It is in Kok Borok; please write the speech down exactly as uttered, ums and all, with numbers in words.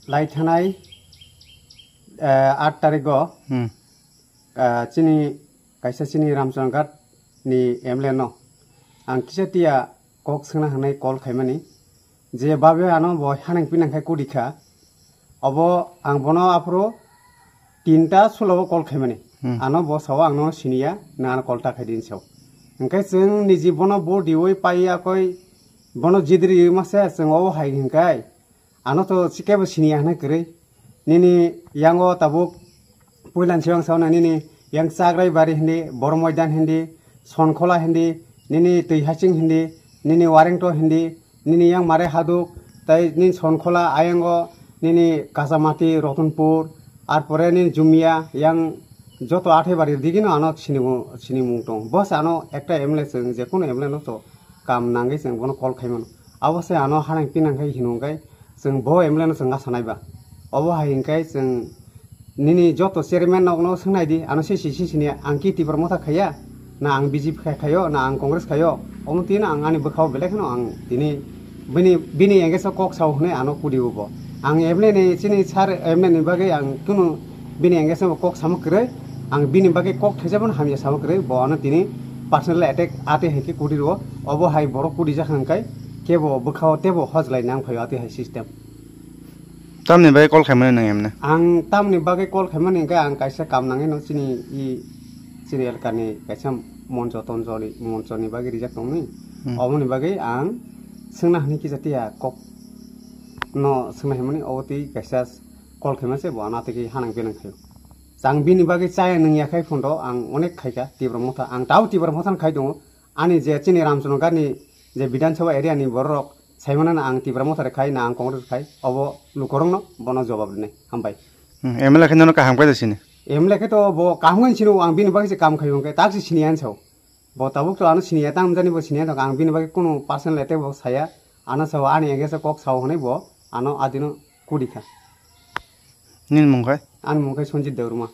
Lai thanai, eh, aat tarikgo, Hmm. eh, chini kaisa chini Ramchandra Ghat ni M L A no ang kisa tiya kok swngna hwnwi call khaimani, je babe ano bo hanang pinang khai kudi kha, obo ang bono aphuru tinta sulobo call khaimani. Hmm. Ano bo sao ang no siniya, nang ano call ta khai din sao. Hwnkhe chwng niji bono bo diwi pai yakoi bono jidri mase chwng obo hai hwnkhe ano to sikebo siniya hwnwi kwrwi. Nini yango tabuk puilan siwang sauna nini yang Chagrai Bari hindi, Bor Moidan hindi, Sonkhola hindi, nini Twi Haching hindi, nini Warengto hindi, nini yang Mare Haduk, tai nini Sonkhola ayango, nini Kachamati, Rotonpur, ar pore nini Jumia, yang joto Athai Bari digino ano sinimung, sinimung tong. Bos ano ekta M L A chwng, je kono M L A no to kam nangwi chwng bono call khaimano. Abo se ano hanang pinang khai hinung khai chwng bo M L A no chwng asanai ba. Obo hai hwnkhe chwng nini joto chairman rokno swngnai di, ano se si si sini ang ki Tipra Motha khaiya, na ang B J P khai khaio, na ang Congress khaio, omo tini ang ani bwkhao belai kheno ang tini bini, bini engage o kok sao hwnwi ano kudi ubo. Ang M L A ni chini sir M L A ni bagwi ang kunu bini engage o kok samo kwrwi, ang bini bagwi kok thaisa bono hamya samo kwrwi, bo ano tini personal attack ate hai khe kudi rwo, obo hai borok kudi jak hwnkhe kebo bwkhao tebo hojlai nang phaio ate hai system. Tamni bagwi call khaimani nwng emne? Ang tamni bagwi call khaimani hwnkhe ang kaisa kam nangwi no chini i, chini elkani kaisa moncho tonchoni, monchoni bagwi rijak tongni. Hmm. Oboni bagwi ang swngna hwnwi kisa tiya kok no swngna himani obo twi kaisa call khaimase bo ano twi hanang benang khaio. Ang bini bagwi chaya nungya khai phondo ang onek khaika Tipra Motha. Ang tao Tipra Motha khai tongo. Ani je chini Ramchandra Ghat ni je Bidhan Sabha area ni borok Saimano na ang Tipra Motha re khai, na ang Congress khai, obo lukorokno bono jobab rwnai. Hambai. Hmm, M L A khe nono kaham khe sini? M L A khe to bo kaham khe sini, ang bini bagwi se kam khai hwnkhe tak se sini ansao. Bo tabuk to ano sini ya, tamo jani bo sini ya, ang bini bagwi kunu personal attack bo saya, ano sao ani against kok sao hwnwi bo ano adino kudi kha. Nini mung khai? Ani mung khai Sanjit Debbarma.